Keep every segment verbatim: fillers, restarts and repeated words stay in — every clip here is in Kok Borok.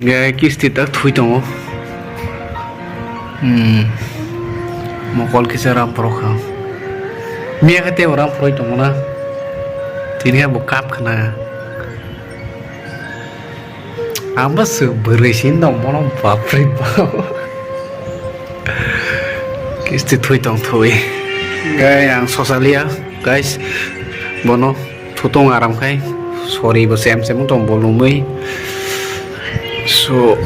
Hingke kisti tak thui tongo. Hmm. Mokol kisa ram phoro kha. Miya khe tei ram phoroi tongo na. Tini bo kap khna. Ang bo swk bwrwi sin dong bono bapre bap. Kisti thui tong thui. Gai ang sosalia, guys. Bono. Thutong aram khai sorry bo sem sem tong bo lumui. So,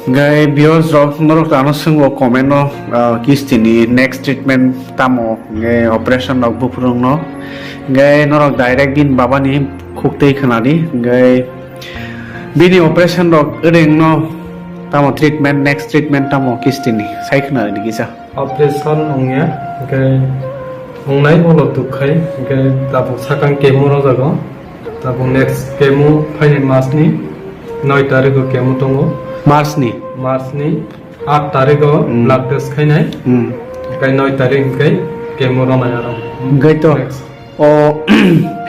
gai viewers rok norok ano swngo comment no, ah, kisti ni next treatment tamo, nge operation rok buphurung no, nge norok direct din baba ni khuk tei khwnadi, nge bini operation rok reng no tamo treatment, next treatment tamo kisti ni sai khwnadi kisa. Operation wngya, hingke wngnai ulo dukkhai, hingke tabuk sakang chemo rwjago. Tabuk next chemo phaini mas ni noi tarigo chemo tongo. March ni? March ni aat tarigo Hmm. blood test khainai. Hmm. Hingke noi tarik hingke chemo rwnai aro. Hingke to Next. O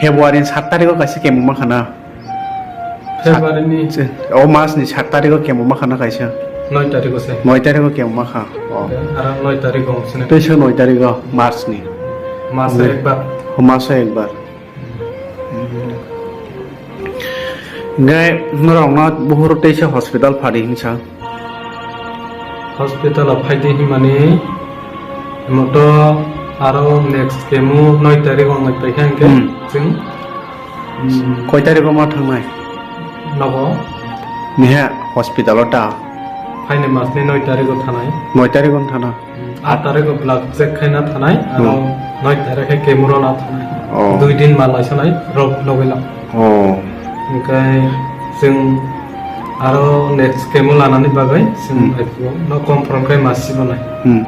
February ni sat tarigo kaisa chemo mankha na? February ni O mas ni sat tarigo chemo mankha na kaisa? Noi tarigo se. Noi tarigo chemo mankha. O. Aro noi tarigo sene. Teisa noi tarigo March ni. Masa Hmm. ekbar. O maso ekbar. Ngai norok no buhur teisa hospital phadi hinsa. Hospital o phaidi hinmani moto aro next chemo noi tarigo wngwi paikha hingke Hmm. chwng. Hmm. Koi tarigo ma thangnai? Nogo. Niha hospital o ta? Phaini mas ni noi tarigo thanai. Noi tarigo thana? Hmm. Aat tarigo blood check khaina thanai, aro Hmm. noi tarik khe chemo rwna thanai. Oh. Dui din ma laisanai rok logwi lang. Oh. Hingke chwng aro next chemo lanani bagwi chwng Hmm. no confirm khai masi banai. Hmm.